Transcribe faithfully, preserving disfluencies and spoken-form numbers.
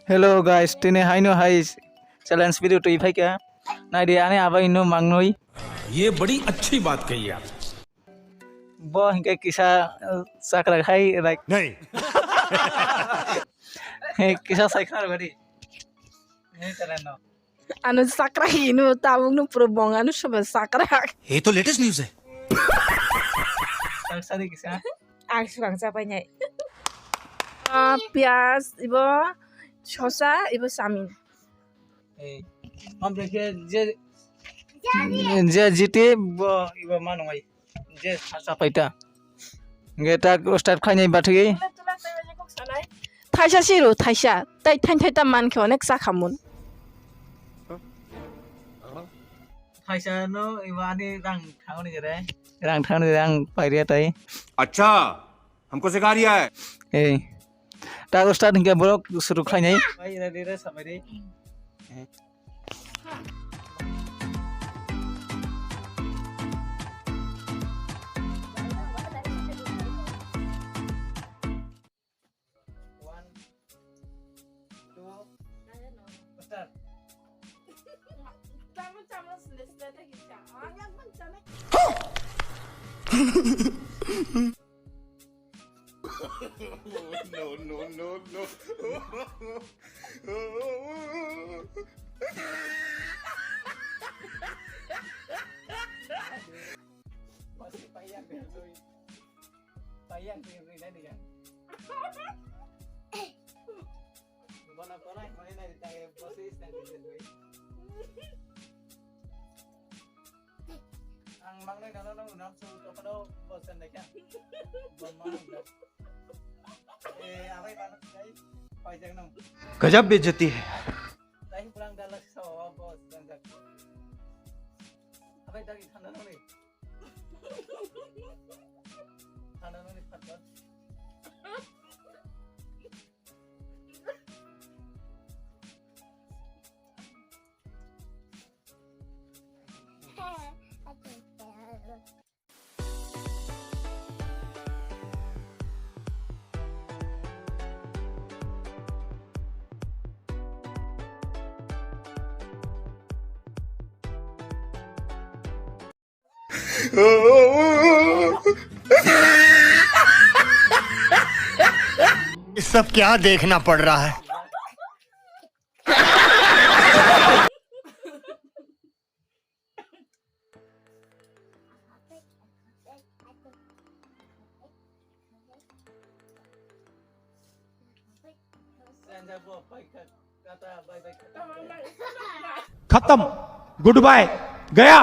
Hello guys, tini haino hai challenge video twi phaikha. Naidi ani abai no mangnoi. ये बड़ी अच्छी बात कही आप। Bo hinkhe kisa, uh, chakra khai rai. नहीं। Kisa sai khna bari. Ni tara no. Ano chakra hino tabuk no puro bong ano soba chakra. ये तो latest news है। Chak sari kisa. Ang swkang chapai nai. Ah, piyaj, ibo sosa, ibo samin. Ei, amre khe je, je jiti bo ibo manwai. Je sa paita. Ge ta start khainai bathwi. Thaisa siru, thaisa. Tai thain thai ta man khe onek sa khamun. Thaisa no ibo ani rang thangni jere. Rang thangni rang pairia tai. अच्छा, हमको सिखा रिया है। Ei. Ta start hinkhe borok suru khlainai. Bai, ready re, samai re. One, two, start. No, no, no, no. Payang, payang, payang, payang. Bono korai hwnwi nai ta, bosi style di jengwi. Ang mangnai nono nang unam su to kono bosan naikha. Bomma. Eh, abai mana kai paijak nang. गजब बेइज्जती है। Dai pulang dalak sa bos dan jak. Abai dagi thanda nang ni. Thanda nang ni phatar. ये सब क्या देखना पड़ रहा है? खत्म, गुड बाय, गया।